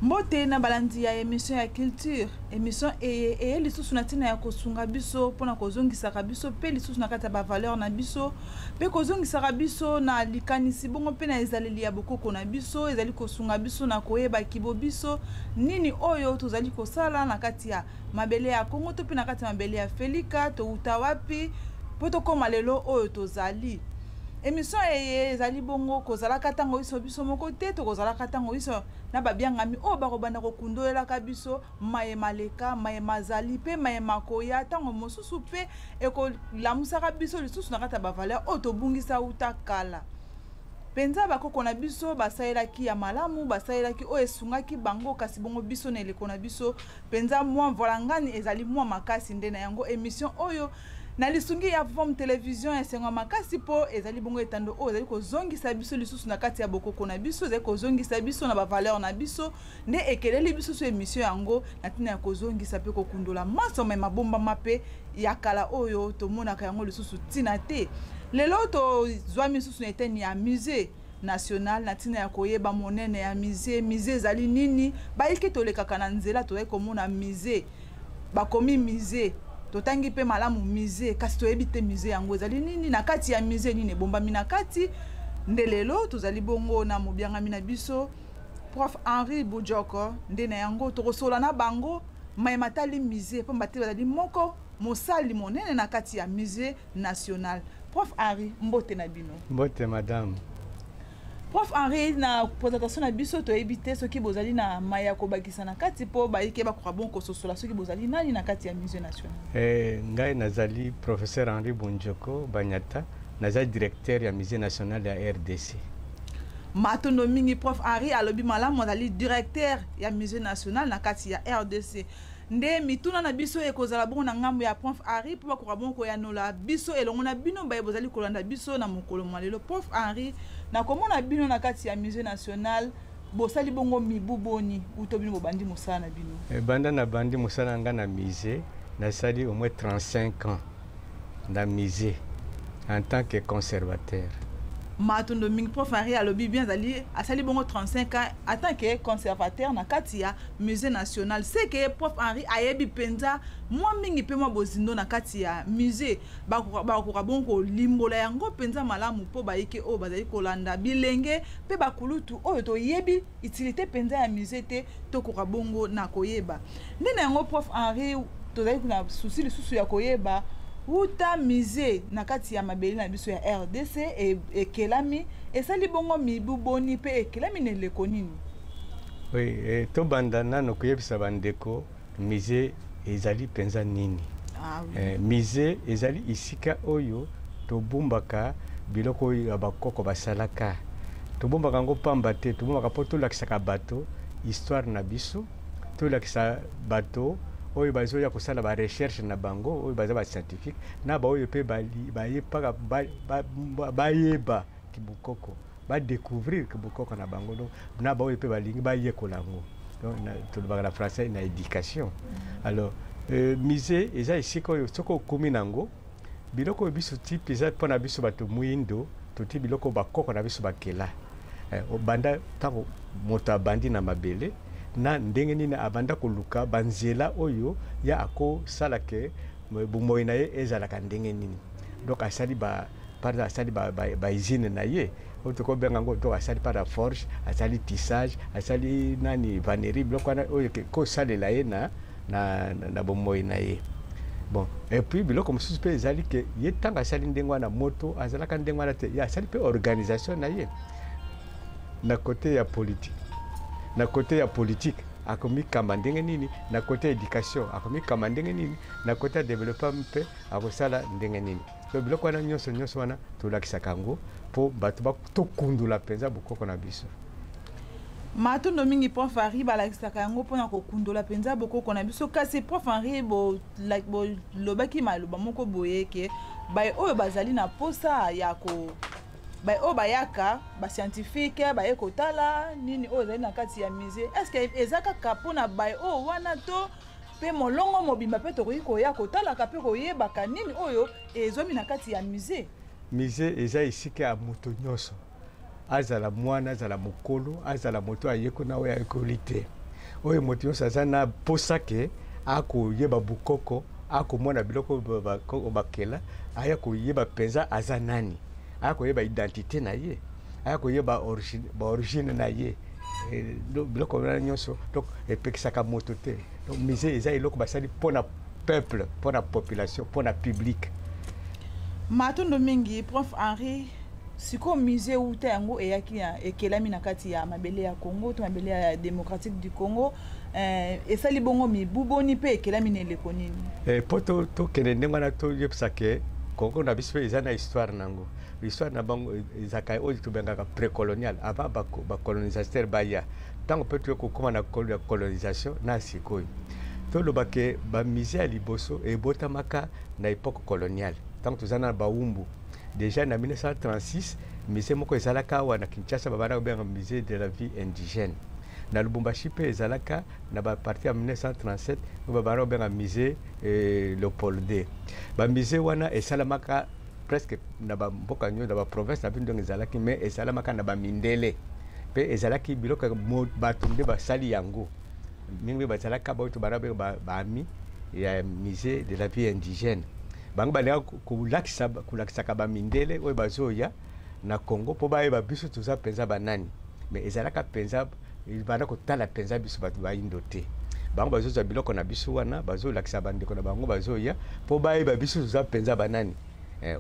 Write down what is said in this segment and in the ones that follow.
Mbote na balandi ya emission ya culture. Emission eye eye lisusu na ntina ya kosunga biso mpo na kozongisaka biso mpe lisusu na kati ya bavaleur na biso mpe kozongisaka biso na likanisi bongo mpe na ezaleli ya bokoko na biso. Ezali kosunga biso na koyeba kibo biso nini oyo tozali kosala na kati ya mabele ya Kongo to mpe na kati ya mabele ya Felika, towuta wapi mpo tokóma lelo oyo tozali. Emission eye ezali bongo kozalaka ntango biso biso moko te, tokozalaka ntango biso na babiangami oyo bakobanda kokundolelaka biso maye maleka, maye mazali mpe maye makoya, ntango mosusu mpe ekolamusaka biso lisusu na kati ya bavaleur oyo tobungisa uta kala. Mpenza bakoko na biso basalelaki ya malamu, basalelaki oyo esungaki bango, kasi bongo biso na eleko na biso mpenza mwa mvolangani ezali mwa makasi. Nde na yango emission oyo na lisungi ya Vom Television esengo makasi, mpo ezali bongo etando oyo ezali kozongisa biso lisusu na kati ya bokoko na biso, ezali kozongisa biso na bavaleur na biso. Nde ekeleli biso so emission yango na ntina ya kozongisa mpe kokundola manso me mabombama mpe ya kala oyo tomonaka yango lisusu ntina te. Lelo tozwami lisusu na eteni ya Musée national na ntina ya koyeba monene ya musée. Musée ezali nini? Bayiki tolekaka na nzela, tozali komona musée, bakomi musée, totangi mpe malamu musée, kasi toyebi te musée yango ezali nini, na kati ya musée nini ebombami na kati. Nde lelo tozali bongo na mobiangami na biso, prof Henri Bujoko. Nde na yango tokosola na bango maye matali musée, pamba te bazali moko mosali monene na kati ya Musée national. Prof Henri, mbote na bino. Mbote, madame. Prof Henri, na présentation na biso toyebi te soki bozali na maya kobakisa na kati mpo bayike bakoka bon kososola soki bozali nani na kati ya Musée national. Ngai nazali professeur Henri Bunjoko Banyata, nazali directeur ya Musée national ya RDC. Matondo mingi, prof Henri. Alobi malamu, azali directeur ya Musée national na kati ya RDC. Nde mituna na biso ekozala bongo na ngambo ya prof Henri mpo bakoka bongo koyanola biso elongo na bino baye bozali kolanda biso na mokolo mwa lelo. Prof Henri, nakomona bino na kati ya Musée national, bosali bongo mibu boni uto bino bobandi mosala na bino? Banda nabandi mosala na ngai na musée, nasali au moins 35 ans na musée en tant que conservateur. Matondo mingi, prof Henri. Alobi bien, azali asali bongo 35 ans en tant que conservateur na kati ya Musée national. C'est que prof Henri ayebi mpenza mwa mingi mpe mwa bozindo na kati ya musée. Bakoka bongo kolimbola yango mpenza malamu mpo bayike oyo bazali kolanda, bilenge mpe bakulutu oyo toyebi utilité mpenza ya musée te, tokoka bongo na koyeba. Nde na yango, prof Henri, tozali na souci lisusu ya koyeba wuta musée na kati ya mabele na biso ya RDC ekelami, esali bongo mibu boni mpe ekelami na eleko nini? Oui, tobanda nano koyebisa bandeko musée ezali mpenza nini. Ah, oui. Musée ezali esika oyo tobombaka biloko oyo ya bakoko basalaka. Tobombaka yango pamba te, tobombaka mpo tolakisaka bato histoire na biso, tolakisa bato oyo bazoya kosala barecherche na bango, oyo baza bascientifique na baoyo mpe bayepaka bayeba kibokoko, badécouvrir kibokoko na bango. Donc na baoyo mpe balingi bayekola yango, donc tolobaka na français na éducation. Alors musée eza esika oyo soki okomi nango biloko oyo biso ti eza mpona biso bato mwindo, toti biloko bakoko na biso bakela. Obanda ntango moto abandi na mabele, na ndenge nini abanda koluka banzela oyo ya akosala ke bomoi na ye ezalaka ndenge nini. Donc asali ba par asali bausine ba na ye oyo tokobenga yango, donc asali par forge, asali tissage, asali nani, vannerie, biloko wana oyo kosalela ye na bomoi na ye. Bon, et puis biloko mosusu mpe ezali ke ye ntango asali ndenge wana, moto azalaka ndenge wana te, ye asali mpe organisation na ye na côté ya politique. Na côté ya politique akomikamba ndenge nini, na côté ya éducation akomikamba ndenge nini, na côté ya développement mpe akosala ndenge nini. Donc biloko wana nyonso nyonso wana tolakisaka yango mpo bato tokundula mpenza bokoko na biso. Matondo mingi, prof Henri. Balakisaka yango mpona kokundola mpenza bokoko na biso. Kasi prof Henri, bolobaki maloba moko boye ke baye oyo bazali na posa ya ko baye oyo bayaka bascientifique baye kotala nini oyo ezali na kati ya musée, est ce que eza kaka mpona baye oyo wana to mpe molongo mobimba mpe tokoki koya kotalaka mpe koyebaka nini oyo ezwami na kati ya musée? Musée eza esika ya moto nyonso, azala mwana, azala mokolo, azala moto ayekona oyo ayekoli te. Oyo moto nyonso aza na posa ke akoyeba bukoko, akomona biloko oyo bakela, aya koyeba mpenza aza nani, aya koyeba identité na ye, aya koyeba baorigine na ye. Biloko wana nyonso, donc epekisaka moto te. Donc musée eza eloko basali mpona peuple, mpona population, mpona public. Matondo mingi, prof Henri. Sikoyo musée wuta yango eyaki, ekelami na kati ya mabele ya Congo to mabele ya Démocratique du Congo, esali bongo mibu boni mpe ekelami na eleko nini? Mpo tokende ndenge wana, toyebisa ke Congo na biso eza na histoire nango. Histoire na bango ezalaka oyo tobengaka précolonial, avant bacolonisateur baya. Ntango mpe toye kokóma na colonisation na sikoyo, toloba ke bamusée ya liboso ebotamaka na époque coloniale, ntango toza na bawumbu. Déjà na 1936, musée moko ezalaka awa na Kinshasa, babanda kobenga Musée de la vie indigène. Na Lubumbashi mpe ezalaka na bapartir ya 1937, oyo babanda kobenga Musée Léopold II. Bamusée wana esalamaka presque na bamboka nyonso, na baprovince na biso ndenge ezalaki, mais esalamaka na bamindele mpe ezalaki biloko bato nde basali yango. Mingi bazalaka baoyo tobanda kobenga baami ya Musée de la vie indigène. Bango balingaka kolakisaka bamindele oyo bazoya na Congo mpo bayeba biso toza mpenza banani. Mais ezalaka mpenza banda kotala mpenza biso bato bayindo te. Bango bazozwa biloko na biso wana, bazolakisa bandeko na bango bazoya mpo bayeba biso toza mpenza banani.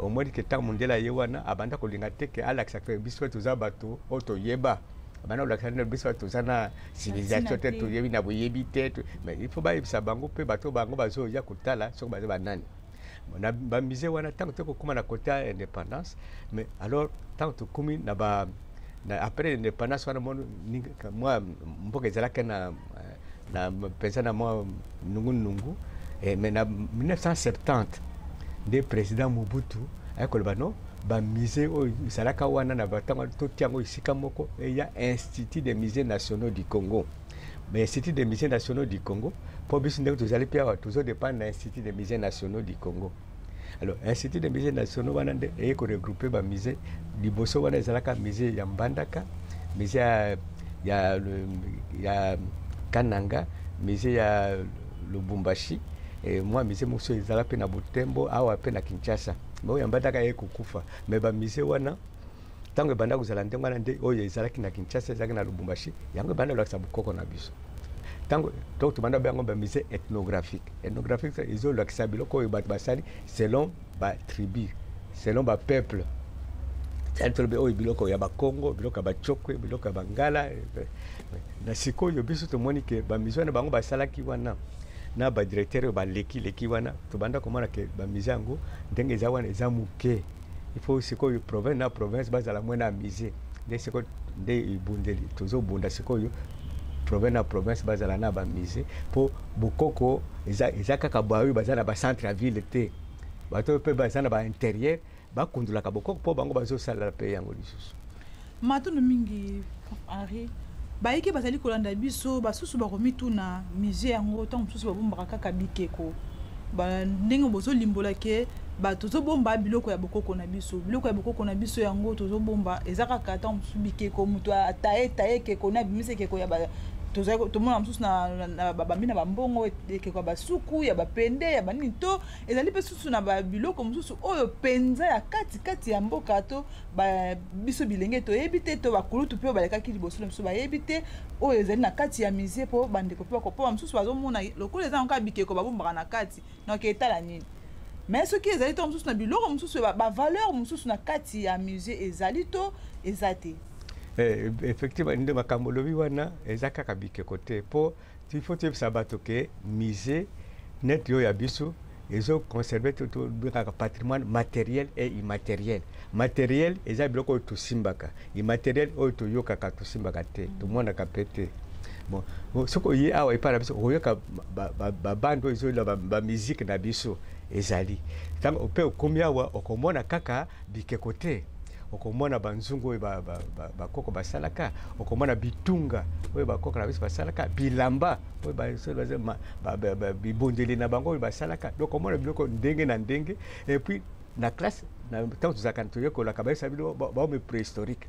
Omoni ke ntango mondele aye wana, abanda kolinga te ke alakisaka biso toza bato oyo toyeba. Abanda kolakisa nde biso toza na civilisation te, toyebi na boyebi te. Mais il faut bayebisa bango mpe bato bango bazoya kotala soki baza banani. Na bamusée wana, ntango tokokóma na côté ya indépendance, mais alors ntango tokómi na ba na après indépendance wana, mwa mboka ezalaki na mpenza na mwa nungunungu. Mais na 1970 nde président Mobutu aye koloba: no, bamusée oyo ezalaka wana na batango, totia yango esika moko, eya Institut des musées nationaux du Congo. Mais Institut des musées nationaux du Congo, mpo biso ndenge tozali mpe awa, tozodépendre na Institut des musées nationaux du Congo. Alors Institut des musées nationaux wana nde eye koregrouper bamusée. Liboso wana ezalaka musée ya Mbandaka, musée ya Kananga, musée ya Lubumbashi, mwa musée mosusu ezala mpe na Butembo, awa mpe na Kinshasa. Mais oyo ya Mbandaka eye kokufa. Mais bamusée wana, ntango ebanda kozala ndenge wana nde oyo ezalaki na Kinshasa, ezalaki na Lubumbashi, yango ebanda kolakisa bokoko na biso. Ntango donc tobanda yango bamusée ethnographique. Ethnographique ezolakisa biloko oyo bato basali selon batribu, selon bapeuple. Tolobi oyo biloko ya Bakongo, biloko ya Bacokwe, biloko ya Bangala. Na sikoyo biso tomoni ke bamusée wana bango basalaki wana na badirecteur oyo baleki-leki wana, tobanda komona ke bamusée yango ndenge eza wana eza moke. Il faut sikoyo province na province bazala mwa na musée. Nde sikoyo nde ebundeli tozobunda sikoyo, province na province bazala na bamusée, mpo bokoko eza kaka baoyo baza na bacentre ya ville te. Bato oyo mpe baza na baintérieur bakundulaka bokoko, mpo bango bazosalela mpe yango lisusu. Matondo mingi, Henri. Bayiki bazali kolanda biso, basusu bakomituna: musée yango, ntango mosusu babombaka kaka bikeko? Ndenge bozolimbola ke bato tozobomba biloko ya bokoko na biso, biloko ya bokoko na biso yango tozobomba eza kaka ntango mosusu bikeko, moto ataye taye ekeko na abimisi ekeko ya tomona mosusu na babambi na bambongo, ekeko ya basuku, ya bapende, ya banini, to ezali mpe susu na babiloko mosusu oyo mpenza ya katikati ya mboka to biso bilenge toyebi te, to bakulutu mpe oyo balekaki liboso na biso bayebi te, oyo ezali na kati ya musée? Mpo bandeko mpe mpo bamosusu bazomona lokola eza kaka bikeko babombaka na kati, donc etala nini? Mais soki ezali to mosusu na biloko mosusu, bavaleur mosusu na kati ya musée ezali to eza te? Effectivement, nde makambo olobi wana eza kaka bikeko te, mpo il faut toyebisa bato ke musée neti oyo ya biso ezoconserver, tobengaka patrimoine matériel et immatériel. Matériel eza biloko oyo tosimbaka, immatériel oyo toyokaka, tosimbaka te, tomonaka mpe te. Bon, soki oye awa epai na biso, okoyoka babande oyo ezoyela bamusique na biso ezali. Ntango mpe okomi awa, okomona kaka bikeko te, okomona banzungu oyo bakoko basalaka, okomona bitunga oyo bakoko na biso basalaka, bilamba oyo bibundeli na bango oyo basalaka. Donc omona biloko ndenge na ndenge. Et puis na classe, ntango tozalaka toyekolaka, bayebisa bino bahomme préhistorique.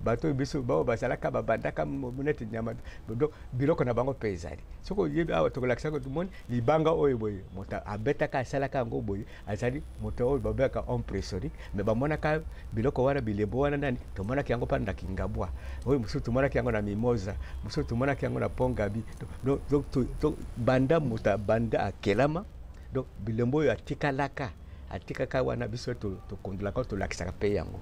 Bato oyo biso bao bazalaka, babandaka neti nyama. Donc biloko na bango mpe ezali. Soki oyebi awa, tokolakisaka, tomoni libanga oyo boye, moto abetaka, asalaka yango boye, azali moto oyo babengaka homme préhistorique. Mais bamonaka biloko wana, bilembo wana nani, tomonaki yango mpa na Kingabwa oyo, mosusu tomonaki yango na Mimoza, mosusu tomonaki yango na Pont-Gaby. Donc banda moto abanda akelama, donc bilembo oyo atikalaka, atikaka wana, biso tokondolaka, tolakisaka mpe yango.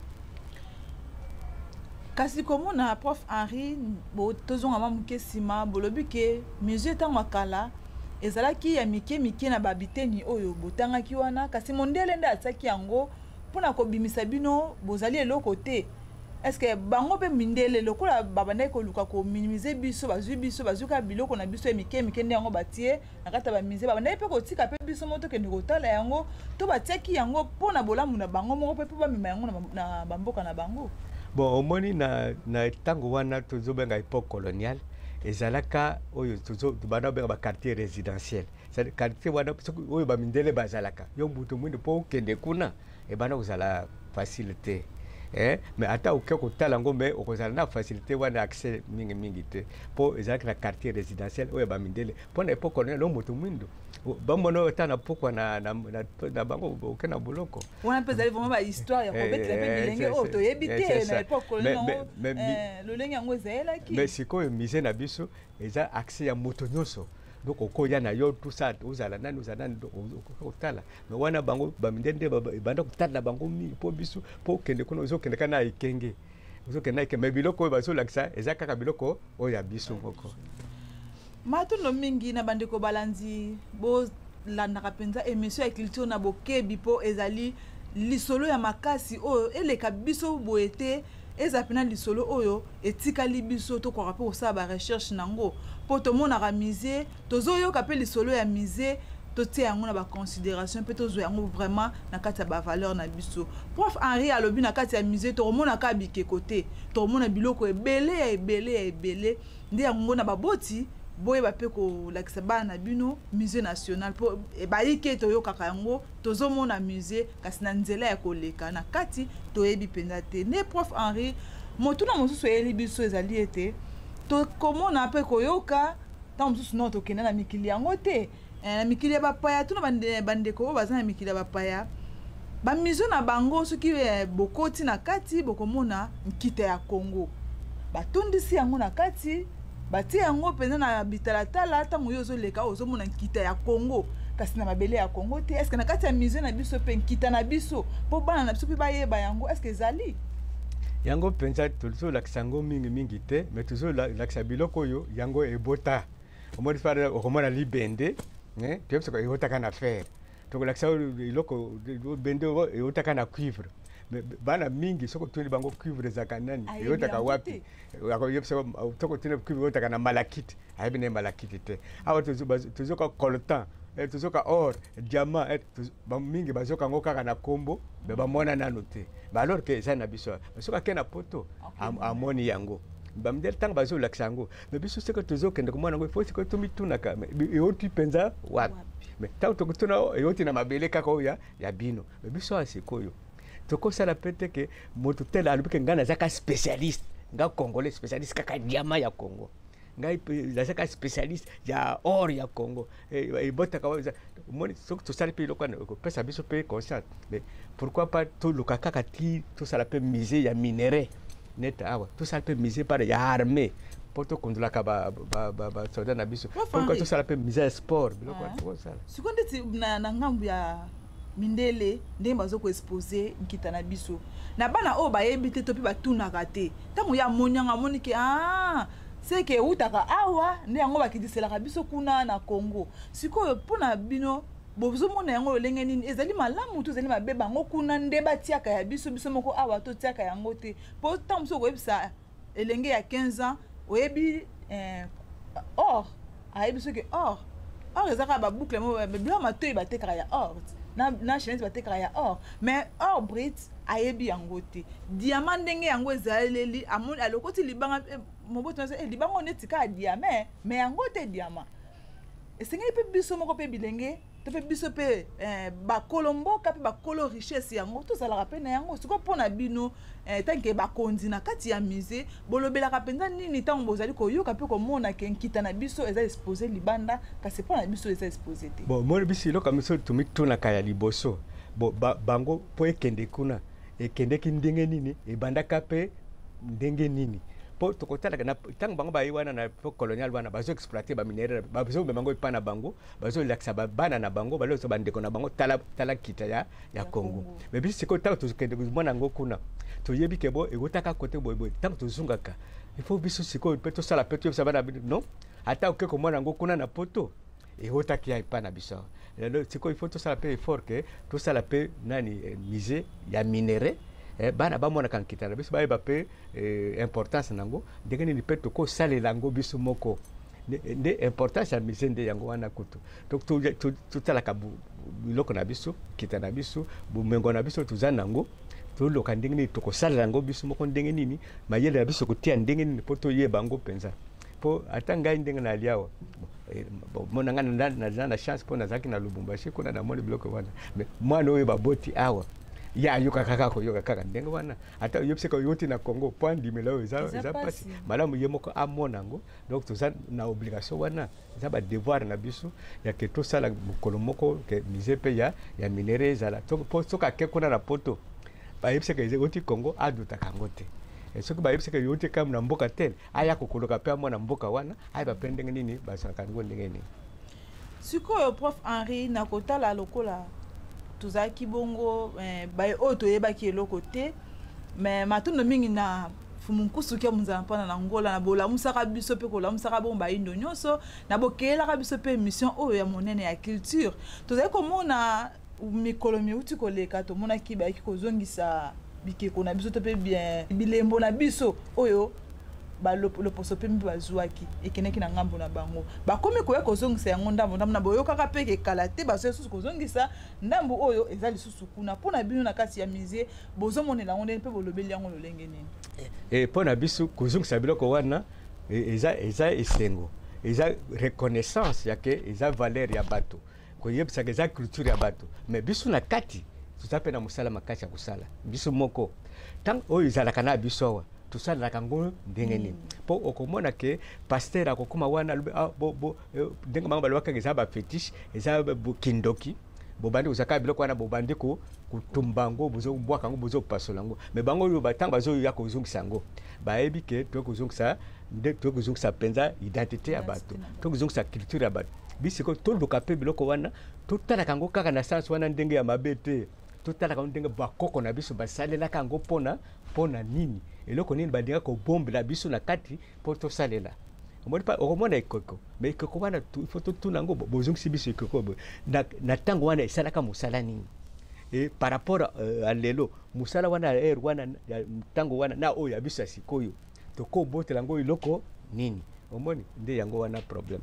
Kasi komona, prof Henri, tozonga mwa moke nsima. Bolobi ke musée ntango ya kala ezalaki ya mike mike na babiteni oyo botangaki wana, kasi mondele nde atiaki yango mpona kobimisa bino bozali eloko te. Est-ce bango mpe mindele, lokola babandaki koluka kominimiser biso, bazwi biso, bazwi kaka biloko na biso ya mike mike nde yango batie na kati ya bamusée, babandaki mpe kotika mpe biso moko tokende kotala yango, to batiaki yango mpo na bolamu na bango moko mpe mpo bamema yango na bamboka na bango? Bon, omoni, na ntango wana tozobenga époque coloniale, ezalaka oyo tobanda kobenga baquartier résidentiel, c'est quartier wana soki oyo bamindele bazalaka. Yo moto mwindu, mpo okende kuna, ebanda kozala facile te, eh? Mais ata oke kotala yango, mais okozala na facilité wana, accès mingimingi te, mpo ezalaki na quartier résidentiel oyo bamindele. Mpo na époque coloniale, oyo moto mwindu bamona oyo ata na pokwa na bango, oke na boloko. Wana mpe ezali vraiment bahistoire ya kobetela mpe bilenge oyo toyebi te na époque coloniale yango, lolenge yango ezalelaki. Mais sikoyo musée na biso eza accès ya moto nyonso. Donc okoya na yo, tout ça, ozala nani, ozala nani, otala. Mais wana bango bamindele nde ebanda kotala bango mingi. Mpo biso, mpo okende kuna, ozokende kaka na ekenge, ozokende na ekenge, mais biloko oyo bazolakisa eza kaka biloko oyo ya biso moko. Matondo mingi na bandeko balandi. Bolandaka mpenza émission ya culture na bokebi, mpo ezali lisolo ya makasi oyo eleka biso boye te. Eza mpena lisolo oyo etikali biso tokoka mpe kosala barecherche nango, mpo tomonaka musée, tozoyoka mpe lisolo ya musée, totia yango na baconsidération mpe tozwa yango vraiment na kati ya bavaleur na biso. Prof Henri alobi na kati ya musée tokomona kaka bikeko te, tokomona biloko ebele ya ebele ya ebele. Nde yango na baboti, boyeba mpe kolakisa bana na bino musée national, mpo bayike toyokaka yango, tozomona musée, kasi na nzela ya koleka na kati toyebi mpenza te. Nde prof Henri, motuna mosusu eyeli biso ezali ete tokomona mpe koyoka ntango mosusu no tokenda na mikili yango te, na mikili ya bapaya. Tuna bandeko oyo baza na mikili ya bapaya, bamusée na bango, soki bokoti na kati, bokomona nkita ya Congo, batondisi yango na kati, batie yango mpenza na bitalatala. Ntango yo ozoleka, ozomona nkita ya Congo, kasi na mabele ya Congo te. Est-ce na kati ya musée na biso mpe nkita na biso, mpo bana na biso mpe bayeba yango, est-ce ezali? Yango mpenza tozolakisa yango mingimingi te, mais tozolakisa biloko oyo yango ebota. Omoni fara, okomona libende, toyebisaka eutaka na fer. Tokolakisa eloko bende eutaka na cuivre. Bana mingi, soki otuni bango cuivre ezalaka nani, eutaka wapi, akoyebisa. Soki otuni cuivre eutaka na malachite, ayebi na ye malachite te. Awa tozoka coltan, tozoka or, diamant, mingi bazoka yango kaka na nkombo, mais bamona nano te, alors que eza na biso. Soki ake na Poto, amoni yango. Bamindele ntango bazolakisa yango, mais biso soki tozokende komona yango, ifo sikoyo tomitunaka euti mpenza wapi. Mais ntango tokotuna, euti na mabele kaka oyo ya bino. Mais biso awa sikoyo tokosala mpe te ke moto tel alobi ke ngai nazaka spécialiste, nga Congolais spécialiste kaka diamant ya Congo, ngai nazaka spécialiste ya or ya Congo ebotaka. Omoni, soki tosali mpe eloko wana, ekopesa biso mpe conscience. Mais pourquoi pas toluka kaka ti tosala mpe musée ya minerai nete awa, tosala mpe musée para ya armée mpo tokondolaka basoldat na biso, pourquoi tosala mpe musée ya sport, biloko wana tokosala. Sikoyo ndeti na ngambu ya mindele, ndenge baza koexposer nkita na biso na bana oyo bayebi te to mpe batunaka te, ntango ye amoni yango, amoni ke ah, seke eutaka awa, nde yango bakitiselaka biso kuna na Congo. Sikoyo mpona bino, bozomona yango lolenge nini? Ezali malamu to ezali mabe? Bango kuna nde batiaka ya biso, biso moko awa totiaka yango te? Mpo ntango mosusu okoyebisa elenge ya 15 ans oyebi or, ayebi soki or eza kaka baboucle, biloko matoi batekaka ya or, na chaînette batekaka ya or, mais or brut ayebi yango te. Diamant, ndenge yango ezaleli, amoni alokoti libanga, moboto libanga oyo neti kaka diamant, mais yango te diamant. Esengeli mpe biso moko mpe bilenge. To mpe biso mpe bakolo mboka mpe bakolo richesse yango, tozalaka mpe na yango. Sikoyo, mpo na bino tant que bakonzi na kati ya musée, bolobelaka mpenza nini ntango bozali koyoka mpe komona ke nkita na biso eza exposé libanda, kasi mpo na biso eza exposé te? Bon, moni biso, eloko biso tomitunaka ya liboso, bo bango mpo ekende kuna, ekendeki ndenge nini? Ebandaka mpe ndenge nini? Mpo tokotalaka ntango bango baye wana na époque coloniale wana, bazoexploiter baminerais, bazomema yango epai na bango, bazolakisa bana na bango, balakisa bandeko na bango: "Tala, tala kita ya Congo." Mais biso sikoyo, ntango tokende komona yango kuna, toyebi ke bo ekotaka kote boyeboye. Ntango tozongaka, il faut biso sikoyo mpe tosala mpe toyebisa bana bino: non, ata oke komona yango kuna na Poto, ekotaki ya epai na biso. Lelo sikoyo, il faut tosala mpe effort ke tosala mpe nani, musée ya minerai, bana bamonaka nkita na biso, bayeba mpe importance nango, ndenge nini mpe tokosalela yango biso moko. Nde importance ya musée nde yango wana. Kutu totalaka biloko na biso, nkita na biso, bomengo na biso toza nango, toluka ndenge nini tokosalela yango biso moko, ndenge nini mayele na biso kotia, ndenge nini mpo toyeba yango mpenza. Mpo ata ngai ndenge nalia awa, mona ngai naza na chance mpo nazalaki na Lubumbashi kuna, namoni biloko wana. Mais mwana oyo baboti awa, ye ayoka kaka, koyoka kaka ndenge wana, ata oyebisaka oyoti na Congo, mpo andimela oyo eza mpasi. Malamu ye moko amona yango. Donc toza na obligation wana, eza badevoir na biso ya ke tosala mokolo moko ke musée mpe ya minerai ezala, mpo soki ake kuna na Poto, bayebisaka oti Congo, adutaka yango te. Soki bayebisaka euti kaka na mboka te, aya kokoloka mpe amona mboka wana, ayeba mpe ndenge nini bazalaka yango, ndenge nini. Sikoyo, prof Henri, na kotala lokola tozalaki bongo, baye oyo toyebaki eloko te, mais matondo mingi na Fumu Nkusu kia Munzala mpona na Ngola na bolamusaka biso mpe kolamusaka bongo bayindo nyonso na bokeyelaka biso mpe émission oyo ya monene ya culture. Tozali komona mikolo miuti koleka, tomonaki bayaki kozongisa bikeko na biso to mpe bien bilembo na biso oyo baloposo mpe mpe bazwaki, ekendeki na ngambo na bango. Bakomi koya kozongisa yango ndambo ndambo na boyokaka mpe kekala te, bazoya lisusu kozongisa ndambo oyo eza lisusu kuna. Mpo na bino na kati ya musée, bozomonela yango ndenge mpe bolobeli yango lolenge nini? Mpo na biso, kozongisa biloko wana eza esengo, eza reconnaissance ya ke eza valeur ya bato, koyebisaka eza culture ya bato. Mais biso na kati toza mpe na mosala makasi ya kosala biso moko. Ntango oyo ezalaka na biso awa, tosalelaka yango ndenge nini? Mpo okomona ke pasteur akokóma wana, alobi: "Ah, ndenge bango balobaka, eza bafétiche, eza kindoki. Bobandi kozwaka biloko wana, bobandi kotumba yango, bozobwaka yango, bozopasola yango." Mais bango oyo, ntango bazoya kozongisa yango, bayebi ke toye kozongisa nde, toye kozongisa mpenza identité ya bato, toye kozongisa culture ya bato. Bisiko toluka mpe biloko wana, totalaka yango kaka na sens wana ndenge ya mabe te. Totalaka yango ndenge bakoko na biso basalelaka yango, mpona nini, eloko nini balinga kobombela biso na kati mpo tosalela. Omoni, pa okomona ekeko, mais ekeko wana, il faut totuna yango: bozongisi biso ekeko boye, na ntango wana esalaka mosala nini? E par rapport à lelo, mosala wana ya ere wana, ya ntango wana, na oyo ya biso ya sikoyo, tokobotela yango eloko nini? Omoni nde yango wana problème.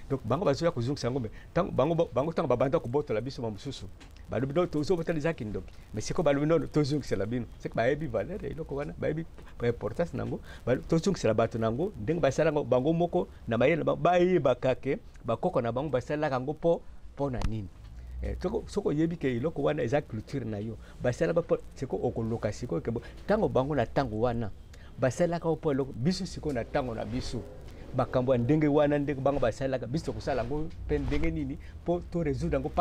Donc bango bazoya kozongisa yango, mais ntango bango ntango babanda kobotola biso bamosusu, balobi: "No, tozobotela, eza kindoki." Mais sikoyo balobi: "No, tozongisela bino." Seke bayebi valeur ya eloko wana, bayebi importance nango. Tozongisela bato nango ndenge basala yango bango moko na mayele na bango, bayebaka ke bakoko na bango basalelaka yango mpo na nini. Soki oyebi ke eloko wana eza culture na yo, basalaka mpo sikoyo okoluka sikoyo ke ntango bango na ntango wana basalaka mpo eloko, biso sikoyo na ntango na biso, makambo ya ndenge wana, ndenge bango basalaka, biso tokosala yango mpe ndenge nini mpo torésoudre yango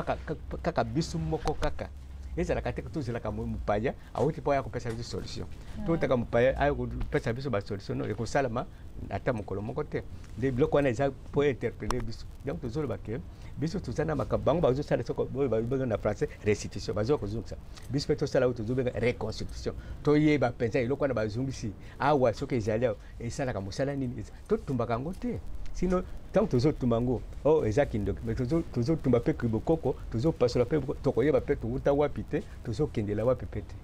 kaka biso moko? Kaka ezalaka te tozelaka mopaya awuti mpo aya kopesa biso solution. Totaka mopaya aya kopesa biso basolution, no, ekosalama ata mokolo moko te. Nde biloko wana eza mpo interpeller biso. Donc tozoloba ke biso toza na makambo bango bazosala, soko oyo babenga na français restitution, bazoka kozongisa, biso mpe tosala oyo tozobenga reconstruction. Toyeba mpenza eloko wana bazongisi awa, soki ezali awa, esalaka mosala nini? Totumbaka yango te. Sinon ntango tozotumba yango, oh, eza kindoki. Mais tozotumba mpe bokoko, tozopasola mpe, tokoyeba mpe towuta wapi te, tozokendela wapi mpe te.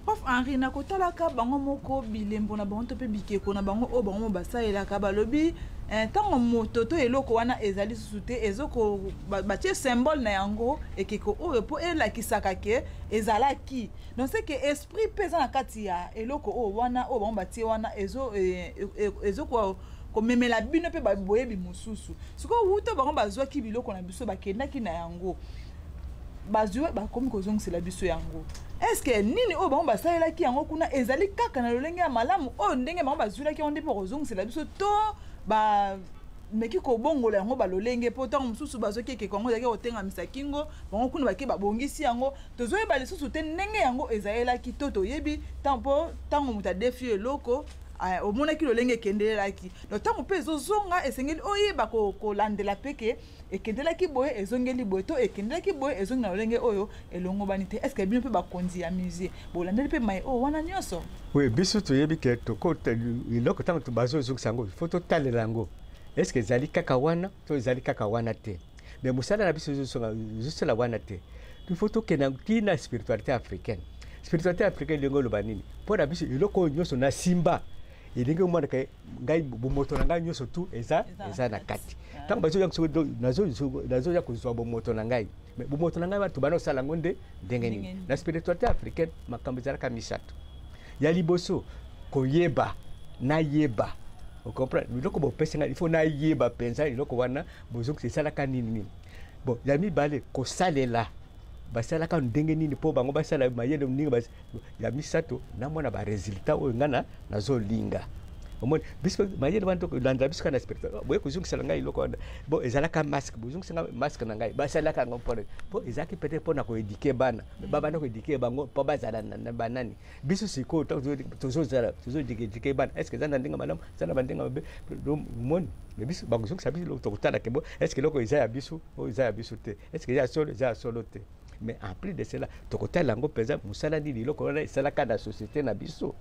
Prof Henri, na kotalaka bango moko bilembo na bango to mpe bikeko na bango oyo bango mo basalelaka, balobi ntango moto to eloko wana ezali susu te, ezoko batie symbole na yango, ekeko oyo, mpo elakisaka ke ezalaki. Donc c'est que esprit mpe eza na kati ya eloko oyo wana oyo bango batie wana, ezo Komemela bino mpe boyebi mosusu. Sikoyo wuta bango bazwaki biloko na biso, bakendaki na yango, bazwi, bakomi kozongisela biso yango. Est-ce nini oyo bango basalelaki yango kuna ezali kaka na lolenge ya malamu oyo ndenge bango bazwilaki yango nde mpo kozongisela biso, to bameki kobongola yango balolenge? Mpo ntango mosusu bazwaki ekeko yango, ezalaki kotengamisa kingo, bango kuna bake babongisi yango. Tozoyeba lisusu te ndenge yango ezalelaki, to toyebi mpo ntango moto adefi eloko, omonaki lolenge ekendelelaki. Donc ntango mpe ezozonga, esengeli oyeba kolandela mpe ke ekendelaki boye, ezongeli boye, to ekendelaki boye, ezongi na lolenge oyo elongobani te. Est ce que bino mpe bakonzi ya musée bolandeli mpe mai oyo wana nyonso? Oui, biso toyebi ke eloko, ntango bazozongisa yango, faut totalela yango, est ce que ezali kaka wana to ezali kaka wana te. Mais mosala na biso ezosala wana te. Il faut tokende ntina spiritualité africaine. Spiritualité africaine elingi oloba nini mpo na biso? Eloko oyo nyonso na simba, elingi omonaka ngai, bomoto na ngai nyonso tu eza na kati. Ntango bazoya, nazoya kozwa bomoto na ngai. Mais bomoto na ngai, bato bana osala yango nde ndenge nini? Na spiritualité africaine, makambo ezalaka misato. Ya liboso, koyeba, nayeba, ocomprendre biloko bopesi ngai. Il faut nayeba mpenza eloko wana bozongisa esalaka nini nini. Bon, ya mibale, kosalela, basalaka ndenge nini mpo bango basala mayele ndenge. Ya misato, namona baresultat oyo ngai nazolinga. Omoni, biso mayele wana tokolandela biso kaka na spirituel. Boye kozongisela ngai eloko wana, bon, ezalaka masque, bozongisa ngai masque na ngai. Basalaka yango mpona, mpo ezalaki peut-être mpona koéduquer bana, babanda koéduquer bango mpo bazala na banani. Biso sikoyo tozozala, tozoéduquer bana, est ce que eza na ndenge malamu, eza na bandenge mabe? Omoni, mais biso bakozongisa biso eloko, tokotala ke bo, est ce que eloko eza ya biso, oyo eza ya biso te? Est ce que eza ya solo, eza ya solo te? Mais en plus de cela, tokotala yango mpenza mosala nini eloko wana esalaka na société na biso,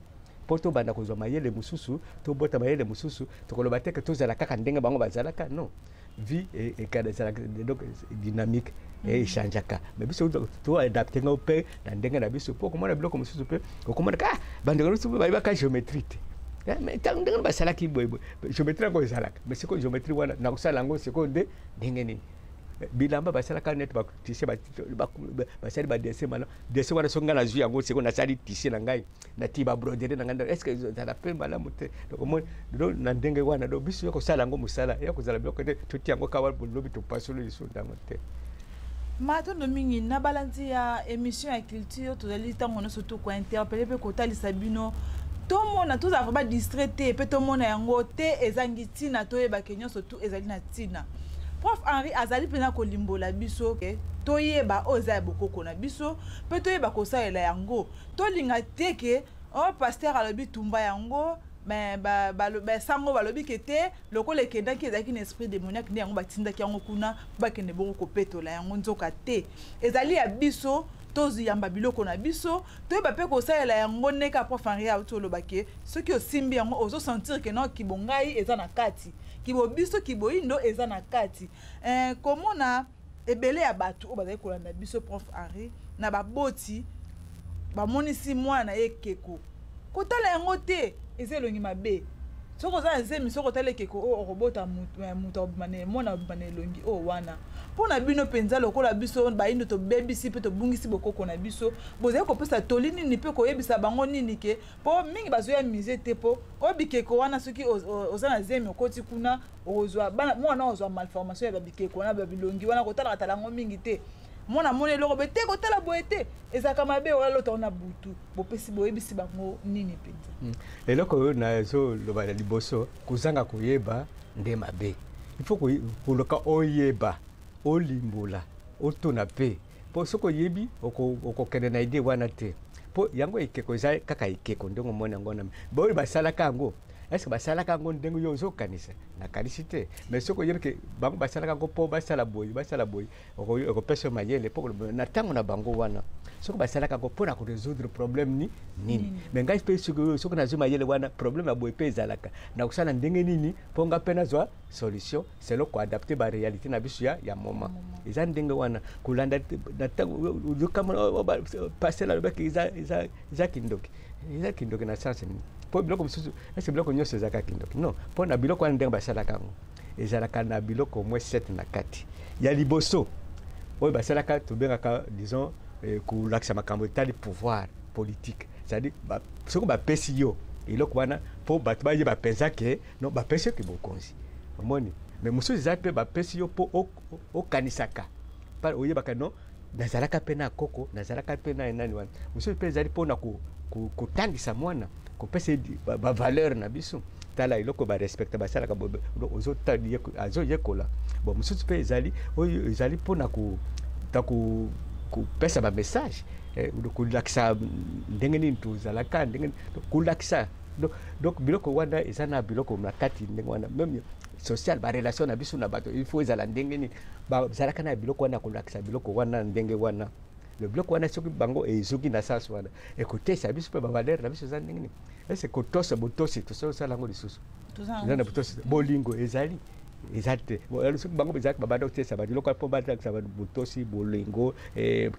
mpo tobanda kozwa mayele mosusu, tobota mayele mosusu. Tokoloba te ke tozala kaka ndenge bango bazalaka. Non, vie ezalaka donc dynamique, echangeaka. Mais biso toadapte ngo mpe na ndenge na biso, mpo komona biloko mosusu mpe okomonaka, ah, bandeko biso mpe bayebaka géométrie te. Mais ntango ndenge basalaki boye boye, géométrie yango ezalaka. Mais sikoyo géométrie wana, nakosala yango sikoyo nde ndenge nini? Bilamba basalaka neti batissu, basali badessin malamu. Dessin wana, soki ngai nazwi yango sikoyo, nasali tissu na ngai, nati babroderie na ngai, est ce que ezala mpe malamu te? Donc omoni, na ndenge wana, donc biso ya kosala yango mosala ya kozala biloko te, totia yango kawa, lobi topasolo lisusu ntango te. Matondo mingi na balandi ya émission ya culture. Tozali ntango nyonso tokointerpeller mpe kotalisa bino, tomona, tozala vraiment distrait te, mpe tomona yango te ezangi ntina, toyebake nyonso tu ezali na ntina. Prof Henri azali mpena kolimbola biso ke toyeba oyo eza ya bokoko na biso mpe toyeba kosalela yango. Tolinga te ke o oh, pasteur alobi tumba yango, basango balobi ke te, lokola ekendaki ezalaki na esprit démoniaque nde yango batindaki yango kuna mpo bakende bongo kopetola yango. Nzoka te, ezali ya biso. Toyamba biloko na biso, toyeba mpe kosalela yango. Ndenge prof Henri auti oloba ke soki osimbi yango, ozosentir ke no, kibongai eza na kati, kibo biso kiboyindo eza na kati. Komona ebele ya bato oyo bazali kolanda biso, prof Henri, na baboti bamonisi mwana na ye ekeko, kotala yango te, eza elongi mabe. Soki oza na zemi, soki otala ekeko oyo, okobota moto akobima na mwana akobima na elongi oyo wana. Mpo na bino mpenza, lokola biso bayindo tobebisi mpe tobungisi bokoko na biso, bozali kopesa toli nini mpe koyebisa bango nini ke mpo mingi bazoya musée te mpo oyo bikeko wana? Soki oza na zemi, okoti kuna, okozwa mwana ozwa malformation ya babikeko wana, babilongi wana. Kotalaka tala yango mingi te. Mwana amoni eloko boye te, kotala boye te, ezalaka mabe, olalota na butu. Bopesi, boyebisi bango nini mpenza? Eloko oyo nazoloba na liboso, kozanga koyeba nde mabe. Il faut koluka oyeba, olimbola, otuna mpe, mpo soki oyebi, okokende na idée wana te. Mpo yango ekeko eza kaka ekeko ndenge omoni yango wana. Boyo basalaka yango, est-ce basalaka yango ndenge yo ozokanisa? Nakanisi te. Mais soki oyebi ke bango basalaka yango mpo basala boye, basala boye, okopesa yo mayele mpo na ntango na bango wana, soki basalaka yango mpo na korésoudre problème ni nini. Mais ngai mpe, soki nazwi mayele wana, problème ya boye mpe ezalaka, na kosala ndenge nini mpo nga mpe nazwa solution selon koadapter baréalité na biso ya moment? Eza ndenge wana kolanda na ntango pasteur alobaki eza kindoki. Eza kindoki na sens nini? Mpo biloko mosusu, ese biloko nyonso ezalaka kindoki? Non. Mpo na biloko wana, ndenge basalaka yango, ezalaka na biloko moins 7 na kati. Ya liboso oyo basalaka, tobengaka, disons, kolakisa makambo etali pouvoir politique, c'est-à-dire soki bapesi yo Eloko wana mpo bato bayeba mpenza ke no bapesi yo bokonzi, omoni. Mais mosusu eza mpe bapesi yo mpo okanisaka, oyebaka no nazalaka mpe na koko, nazalaka mpe na nani wana. Mosusu mpe ezali mpona kotangisa mwana, kopesa bavaleur na biso. Tala eloko barespecte, basalaka, azoyekola. Bon, mosusu mpe ezali oyo ezali mpona kopesa bamessage, kolakisa ndenge nini tozalaka, ndenge kolakisa. Donc biloko wana eza na biloko na kati ndenge wana. Même social, barelation na biso na bato, il faut ezala ndenge nini. Bazalaka na biloko wana, kolakisa biloko wana ndenge wana. Le biloko wana, soki bango ezoki na sens wana, ekotesa biso mpe bavaleur na biso eza ndenge nini. Ese kotosa, botosi, tosala yango lisusu, eza na botosi. Bolingo ezali, eza te. Soki bango ezalaki, babanda kotesa bato biloko mpo balakisa bato botosi, bolingo,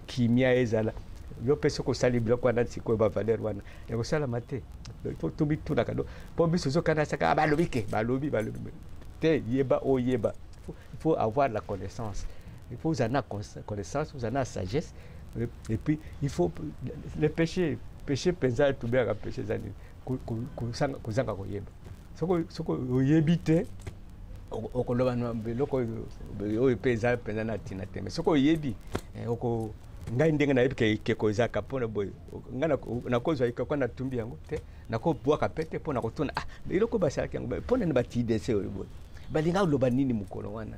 kimia ezala. Yo mpe soki osali biloko wana sikoyo, bavaleur wana ekosalama te. Tomitunaka mpo biso ozokanasaka balobi ke balobi, balobi te. Yeba, oyeba, il faut avoir la connaissance, il faut ozala na connaissance, ozala na sagesse. Et puis il faut le péché, péché mpenza tobengaka péché eza nini? Kozanga koyeba. Soki oyebi te, okoloba na biloko oyo mpe eza mpenza na ntina te. Mais soki oyebi, oko ngai ndenge nayebi ke ekeko ezalaka mpona boye, ngai nakozwa ekeko, natumbi yango te, nakobwaka mpe te, mpona kotuna: ah, eloko basalaki yango mpona nini? Batidese oyo boye, balinga koloba nini mokolo wana?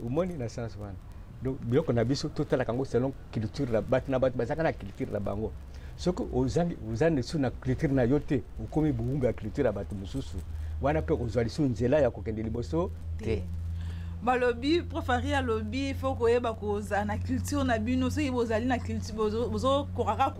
Omoni na sens wana. Donc biloko na biso, totalaka yango selon culture na bato. Na bato bazalaka na culture na bango. Soki ozangi, oza lisusu na culture na yo te, okomi bowumbu ya culture ya bato mosusu wana, mpe kozwa lisusu nzela ya kokende liboso te. Balobi, prof Henri alobi, faut koyeba kozala na culture na bino. Soki bozali na culture,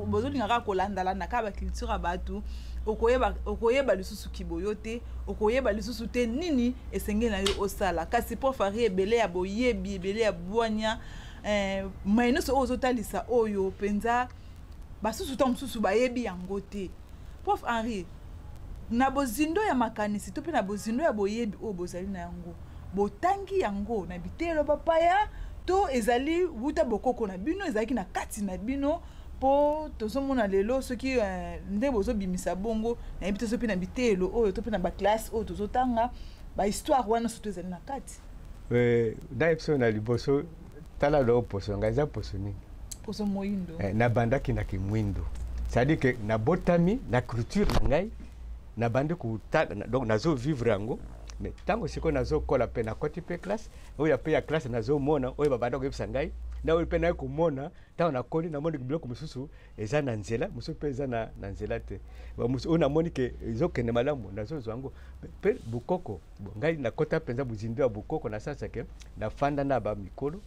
bozolinga kaka kolandalanda kaka baculture ya bato, okoyeba, okoyeba lisusu kiboyo te, okoyeba lisusu te nini esengeli na yo osala. Kasi prof Henri, ebele ya boyebi, ebele ya bwanya, mai nyonso oyo ozotalisa oyo mpenza, basusu ntango mosusu bayebi yango te. Prof Henri, na bozindo ya makanisi to mpe na bozindo ya boyebi oyo bozali na yango, botangi yango na biteyelo bapaya to ezali wuta bokoko na bino, ezalaki na kati na bino? Mpo tozomona lelo soki nde bozobimisa bongo, nayebi te so mpe na biteyelo oyo to mpe na baklasse oyo tozotanga, bahistoire wana surtout ezali na kati. Nayebi biso na liboso, tala loo poso ngai eza poso nini? Poso moyindo. Nabandaki na kimwindo, c'est-à-dire que nabotami na culture na ngai, nabandi donc nazovivre yango. Mais ntango sikoyo nazokola mpe nakoti mpe classe oyo mpe ya classe, nazomona oyo babanda koyebisa ngai na oyo mpe naye komona. Ntango nakoli, namoni biloko mosusu eza na nzela, mosusu mpe eza na nzela te. Oyo namoni ke ezokende malamu, nazozwa yango mpe bokoko. Ngai nakota mpenza bozindo ya bokoko na sens ke nafanda na bamikolo,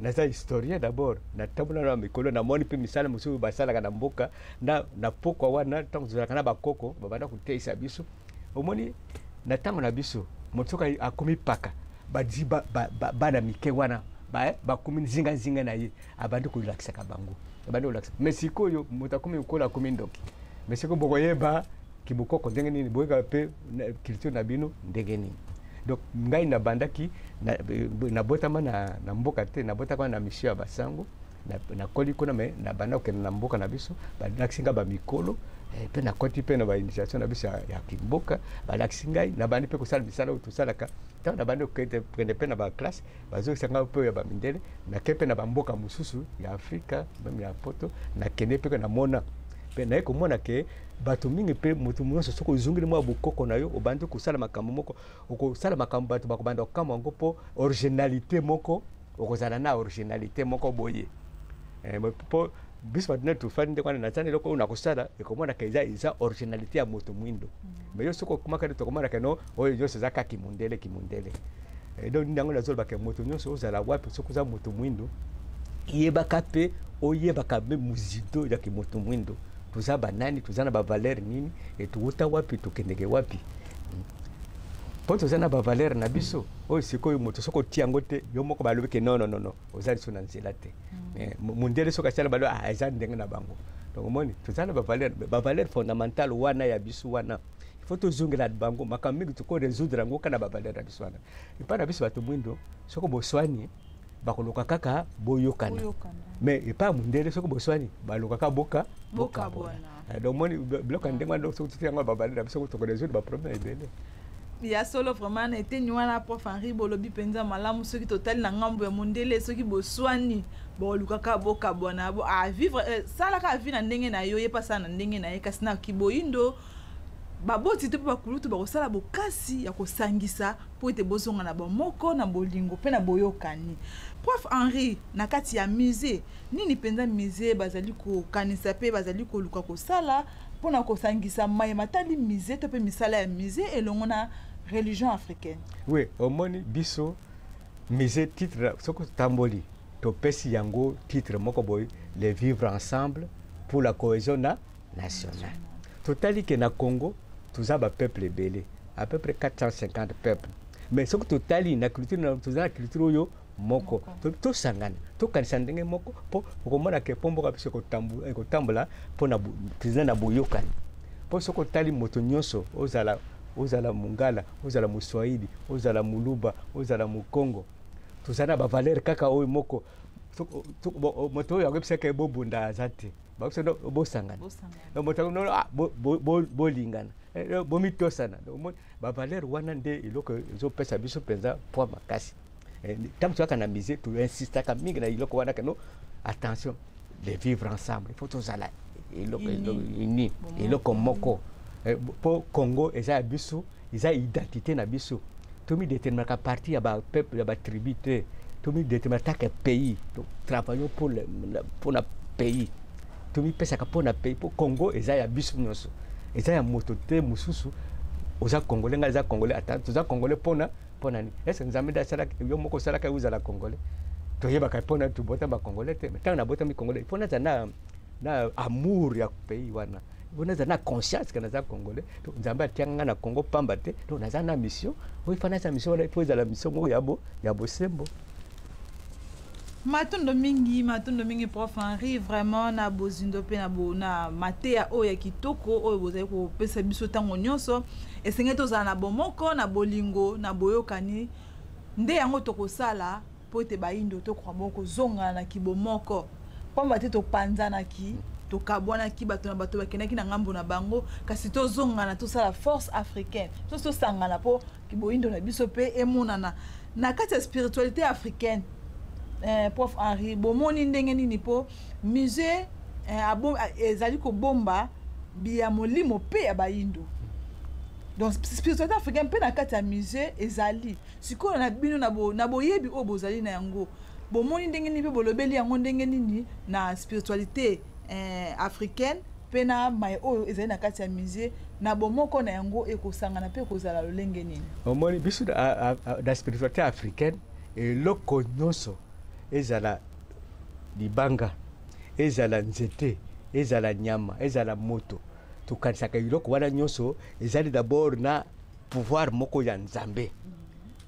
naza historien d'abord. Natambola na mikolo, namoni mpe misala mosusu basalaka na mboka na pokwa wana. Ntango tozalaka na bakoko, babanda koteisa biso. Omoni, na ntango na biso, moto soki akomi paka, badi bana mike wana bakomi nzinganzinga na ye, abandi kolakisaka bango, abandi kolakisa. Mais sikoyo moto akomi kokola, akomi ndoki. Mais sikoyo bokoyeba kibokoko ndenge nini? Boyeba mpe culture na bino ndenge nini? Donc ngai nabandaki, nabotama na mboka te, nabotaka na mission ya basango, nakoli kuna. Mais nabanda kokende na mboka na biso, balakisi ngai bamikolo mpe nakoti mpe na bainitiation na biso ya kimboka. Balakisi ngai, nabandi mpe kosala misala oyo tosalaka. Ntango nabandi kokende mpe na baklasse, bazongisa ngai mpe ya bamindele, nake mpe na bamboka mosusu ya Afrika, même ya Poto, nakende mpe namona mpe naye komona ke bato mingi mpe moto nyonso, soki ozongeli mwa bokoko na yo, obandi kosala makambo moko, okosala makambo bato bakobanda kokamwa yango, mpo originalité moko, okozala na originalité moko boye. Mpo biso bato nde tofandi ndenge wana, naza na eloko oyo nakosala, ekomonaka eza originalité ya moto mwindo. Mais yo soki okomaka nde tokomonaka no oyo nyonso eza kaka kimundele, kimundele. Donc nde yango nazolobaka, moto nyonso ozala wapi, soki oza moto mwindo, yebaka mpe oyebaka mpe mozindo ya kimoto mwindo. Toza banani? Toza na bavaleur nini? E towuta wapi? Tokendeke wapi? Mpo toza na bavaleur na biso oyo sikoyo moto soki otia yango te, yo moko balobi ke non, non, non, oza liso na nzela te. Mundele soki asala, balobi: ah, eza ndenge na bango. Donc omoni, toza na bavaleur, bavaleur fondamentale wana ya biso wana, il faut tozongela bango. Makambo mingi toko résoudre yango kaka na bavaleur na biso wana. Epai na biso bato mwindo, soki boswani, bakoluka kaka boyokana. Mais epai ya mundele, soki boswani, balukaka boka bokabwana. Donc moni biloko ya ndenge wana, soki totia yango bavaleur na biso, tokorésoudre baproblème ebele. Ya solo vraiment, na eteni wana, prof Henri, bolobi mpenza malamu. Soki totali na ngambo ya mondele, soki boswani, bolukaka bokabwana, bo avivre salaka avi na ndenge na yo, ye mpe asala na ndenge na ye. Kasi na kiboyindo, baboti te mpe bakulutu bakosala bokasi ya kosangisa mpo ete bozonga na bomoko, na bolingo mpe na boyokani. Prof Henri, na kati ya musée, nini mpenza musée bazali kokanisa mpe bazali koluka kosala mpona kosangisa maye matali musée to mpe misala ya musée elongo na religion africaine? Oui, omoni, biso musée, titre, soki totamboli, topesi yango titre moko boye: "Le vivre ensemble pour la cohésion na nationale". Totali ke na Congo toza bapeuple ebele, à peu près 450 peuples, mais soki totali na culture, toza na culture oyo moko. Tosangana, tokanisa ndenge moko, mpo okomona ke mpo mboka biso ekotambola mpona président na boyokani. Mpo soki otali moto nyonso, ozala Mongala, ozala Moswahili, ozala Moluba, ozala Mokongo, toza na bavaleur kaka oyo moko. Moto oyo akoyebisaka bobunda aza te. Bakobisa bosangana, moto bolingana, bomitosana. Bavaleur wana nde eloko ezopesa biso mpenza poids makasi. Ntango toyaka na musée, toinsistaka mingi na eloko wana keno attention, de vivre ensemble, il faut tozala eloko uni, eloko moko, mpo Congo eza ya biso, eza identité na biso. Tomidéterminaka parti ya bapeuple, ya batribu te. Tomidéterminaka pays. Travaillons pour mpona pays, tomipesaka mpona pays, mpo Congo eza ya biso nyonso, eza ya moto te mosusu. Oza Congolais, ngai eza Congolais, ata toza Congolais mpona nini? Ese Nzambe nde asalaki yo moko, osalaka ozala Congolais? Toyebaka mpona tobotama Congolais te. Ntango nabotami Congolais, mpo naza na amour ya pays wana, mpo naza na conscience ke naza Congolais. Nzambe atianga nga na Congo pamba te. Donc naza na mission oyo ifa naza mission wana, mpo ezala mission moko ya bosembo. Matondo mingi, matondo mingi, prof Henri, vraiment na bozindo mpe na mateya oyo ya kitoko oyo bozali kopesa biso ntango nyonso. Esengeli tozala na bomoko, na bolingo, na boyokani. Nde yango tokosala mpo ete bayindo tokoka bongo kozongana na kibomoko, pamba te topanzanaki, tokabwanaki, bato na bato bakendaki na ngambo na bango. Kasi tozongana, tosala force africaine, so tosangana mpo kiboyindo na biso mpe emonana na kati ya spiritualité africaine. Prof Henri, bomoni ndenge nini mpo musée ezali kobomba biya molimo mpe ya bayindo? Donc spiritualité africaine mpe na kati ya musée ezali. Sikoyo na bino, na boyebi oyo bozali na yango, bomoni ndenge nini mpe bolobeli yango ndenge nini na spiritualité africaine mpe na maye oyo ezali na kati ya musée, na bomoko na yango ekosangana mpe ekozala lolenge nini? Omoni, biso na spiritualité africaine, eloko nyonso, ezala libanga, ezala nzete, ezala nyama, ezala moto, tokanisaka eloko wana nyonso ezali d'abord na pouvoir moko ya Nzambe.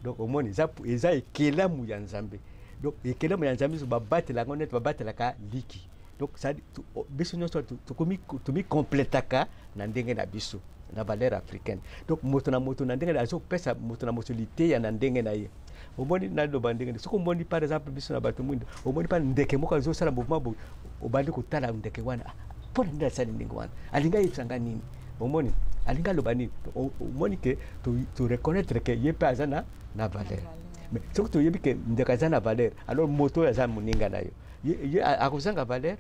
Donc omoni, eza ekelamu ya Nzambe. Donc ekelamu ya Nzambe so babatela yango neti babatelaka liki. Donc biso nyonso tomicomplétaka na ndenge na biso, na valeur africaine. Donc moto na moto na ndenge azopesa moto na moto liteya na ndenge na ye. Omoni, naloba ndenge, soki omoni par exemple biso na bato mwindo, omoni mpa ndeke moko azosala mouvement boye, obandi kotala ndeke wana: mpona nini asali ndenge wana? Alingi ayebisa nini? Omoni, alingi aloba nini? Omoni ke toreconnaître ke ye mpe aza na valeur. Mais soki toyebi ke ndeke aza na valeur, alors moto oyo aza moninga na yo, ye akozanga valeur?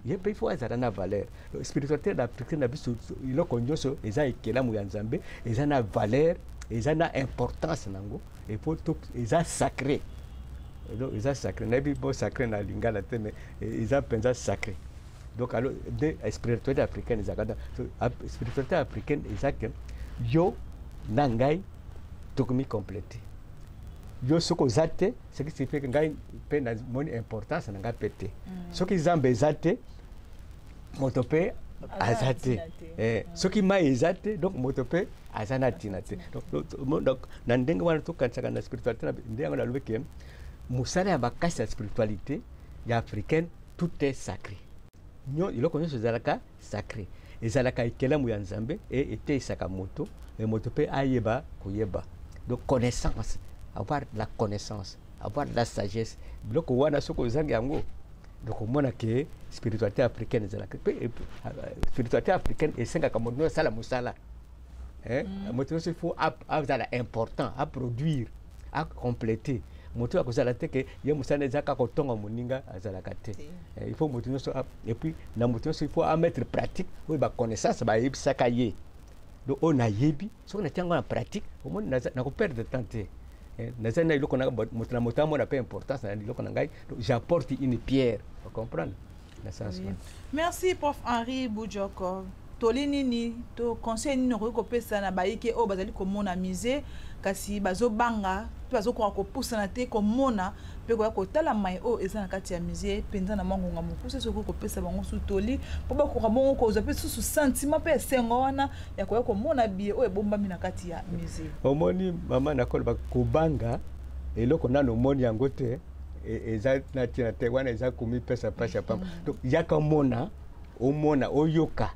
Ye mpe il faut azala na valeur. Spiritualité na africaine na biso, eloko nyonso eza ekelamu ya Nzambe, eza na valeur, eza na importance nango, il faut eza sacré. Donc eza sacré, nayebi bo sacré na lingala te, mais eza mpenza sacré. Donc alors nde spiritualité africaine ezalaka. Spiritualité africaine eza ke yo na ngai tokomi complété. Yo soki oza te, ce qui signifie ke ngai mpe namoni importance na ngai mpe te. Soki Nzambe eza te, moto mpe aza te. Soki mai eza te, donc moto mpe aza na ntina te. Donc na ndenge wana tokanisaka na spiritualité. Nde yango nalobi ke mosala ya makasi ya spiritualité ya africaine, tout est sacré. Eloko nyonso ezalaka sacré, ezalaka ekelamu ya Nzambe e eteyisaka moto, e moto mpe ayeba koyeba. Donc connaissance, avoir la connaissance, avoir la sagesse, biloko wana soki ozangi yango. Donc omona ke spiritualité africaine ezalaka mpe spiritualité africaine esengaka moto nyonso asala mosala. Moto nyonso il faut azala important, aproduire, acompléter. Moto akozala te ke ye mosala eza kaka kotonga moninga, azalaka te. Il faut moto nyonso, et puis na moto nyonso il faut amettre pratique oyo baconnaissance bayebisaka ye. Donc oyo nayebi, soki natia yango na pratique, omoni nakoperdre temps te. Naza na eloko na moto na moto amona mpe importance na eloko na ngai. Donc j'apporte une pierre, ocomprendre na sens wana. Merci, prof Henri Budjoko. Toli nini to conseil nini okoki kopesa na bayike oyo bazali komona musée kasi bazobanga mpe bazokoka kopusana te komona mpe koya kotala mai oyo eza na kati ya musée mpenza na mwa ngonga mokuse? Soki kopesa bango su toli mpo bakoka bongo kozwa mpe susu sentiment mpe esengo wana ya koya komona biye oyo ebombami na kati ya musée. Omoni, mama, nakoloba kobanga eloko nano omoni yango te eza na ntina te. Wana eza komipesa mpasi ya pamba. Donc yaka omona, omona, oyoka,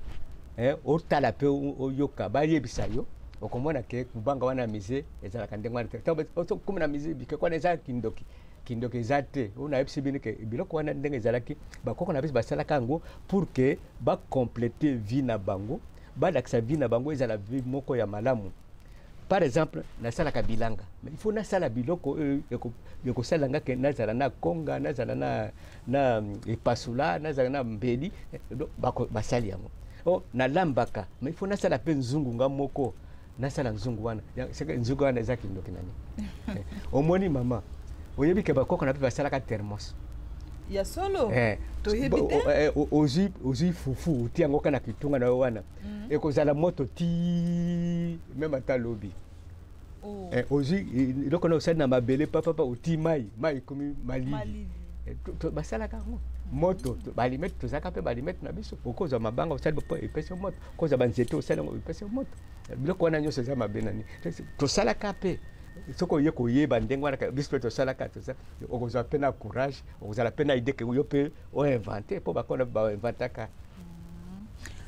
otala mpe oyoka, bayebisa yo, okomona ke kobanga wana musée ezalaka ndenge wana te. Ntango na musée, bikeko wana eza kindoki, kindoki eza te. Oyo nayebisi bino ke biloko wana ndenge ezalaki, bakoko na biso basalaka yango pour ke bacomplete vie na bango, balakisa vie na bango ezala vie moko ya malamu. Par exemple, nasalaka bilanga, mais il faut nasala biloko oyo ekosala nga ke nazala na konga, nazala na epasula, nazala na mbeli. Basali yango. O nalambaka, mais il faut nasala mpe nzungu, nga moko nasala nzungu wana. Nzungu wana eza kindoki nani? Omoni, mama, oyebi ke bakoko na mpe basalaka thermos? Ya solo? Toyebi te. Ozwi fufu, otia yango kaka na kitunga na yo wana, ekozala moto ti même ata lobi. Ozwi eloko na osali na mabele papapa, oti mai, mai ekomi malili. Basalaka yango moto. Balimete, tozalaka mpe balimete na biso. Okozwa mabanga, osali po epesi moto, okozwa banzete, osali yango, epesi moto. Biloko wana nyonso eza mabe nani? Tosalaka mpe. Soki oye koyeba ndenge wana biso mpe tosalaka, okozwa mpe na courage, okozala mpe na idée ke yo mpe oinvente, mpo bakona bainventaka.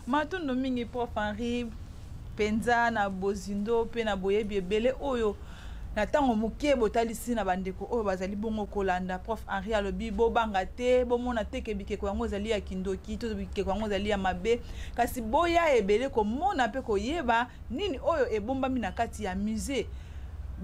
Matondo mingi, prof Henri, mpenza na bozindo mpe na boyebi ebele oyo na ntango moke botalisi na bandeko oyo bazali bongo kolanda. Prof Henri alobi bobanga te, bomona te ke bikeko yango ezali ya kindoki to bikeko yango ezali ya mabe, kasi boya ebele komona mpe koyeba nini oyo ebombami na kati ya musée.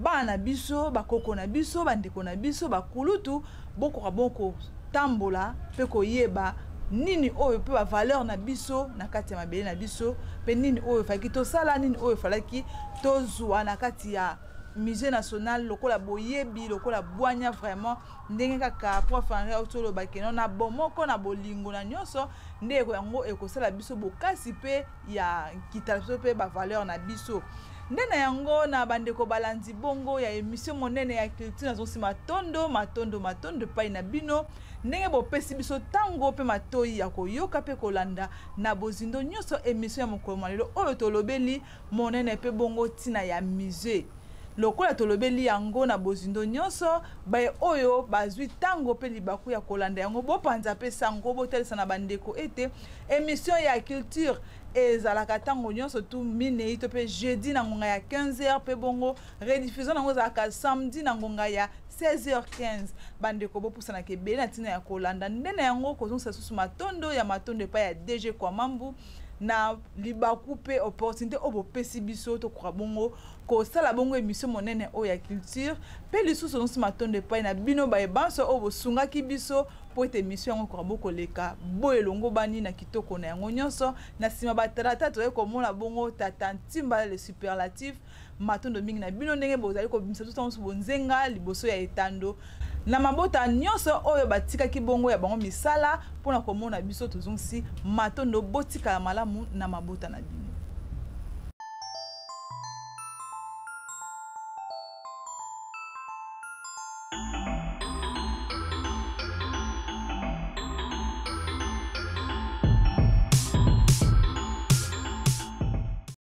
Bana na biso, bakoko na biso, bandeko na biso, bakulutu, bokoka bongo kotambola mpe koyeba nini oyo mpe bavaleur na biso na kati ya mabele na biso, mpe nini oyo efalaki tosala, nini oyo efalaki tozwa na kati ya musée national lokola boyebi, lokola bwanya. Vraiment, ndenge kaka prof Henri auti olobaki no, na bomoko, na bolingo na nyonso, nde yango ekosala biso bokasi mpe ya nkita na biso mpe bavaleur na biso. Nde na yango, na bandeko balandi bongo ya émission monene ya culture, nazongisi matondo, matondo, matondo epai na bino ndenge bopesi biso ntango mpe matoi ya koyoka mpe kolanda na bozindo nyonso émission ya mokolo mwa lelo oyo tolobeli monene mpe bongo ntina ya musée. Lokola tolobeli yango na bozindo nyonso, baye oyo bazwi ntango mpe libaku ya kolanda yango, bopanza mpe sango, botalisa na bandeko ete émission ya culture ezalaka ntango nyonso tu minei to mpe jeudi na ngonga ya 15h, mpe bongo rediffusion yango ezalaka samedi na ngonga ya 16h15. Bandeko, bopusanaka ebele na ntina ya kolanda. Nde na yango, kozongisa susu matondo ya matondo epai ya DG Kwamambu na libaku mpe opportunité oyo bopesi biso tokoka bongo kosala bongo émission monene oyo ya culture. Mpe lisusu ozongisi matondo epai na bino bayebanso oyo bosungaki biso mpo ete émission yango ekoka bokoleka boyo elongo bani na kitoko na yango nyonso. Na nsima batalata toyei komona bongo tata Ntimba le superlatif. Matondo mingi na bino ndenge bozali kobimisa biso ntango bonzenga liboso ya etando. Na mabota nyonso oyo batikaki bongo ya bango misala mpona komona biso, tozongisi matondo. Botikala malamu na mabota na bino.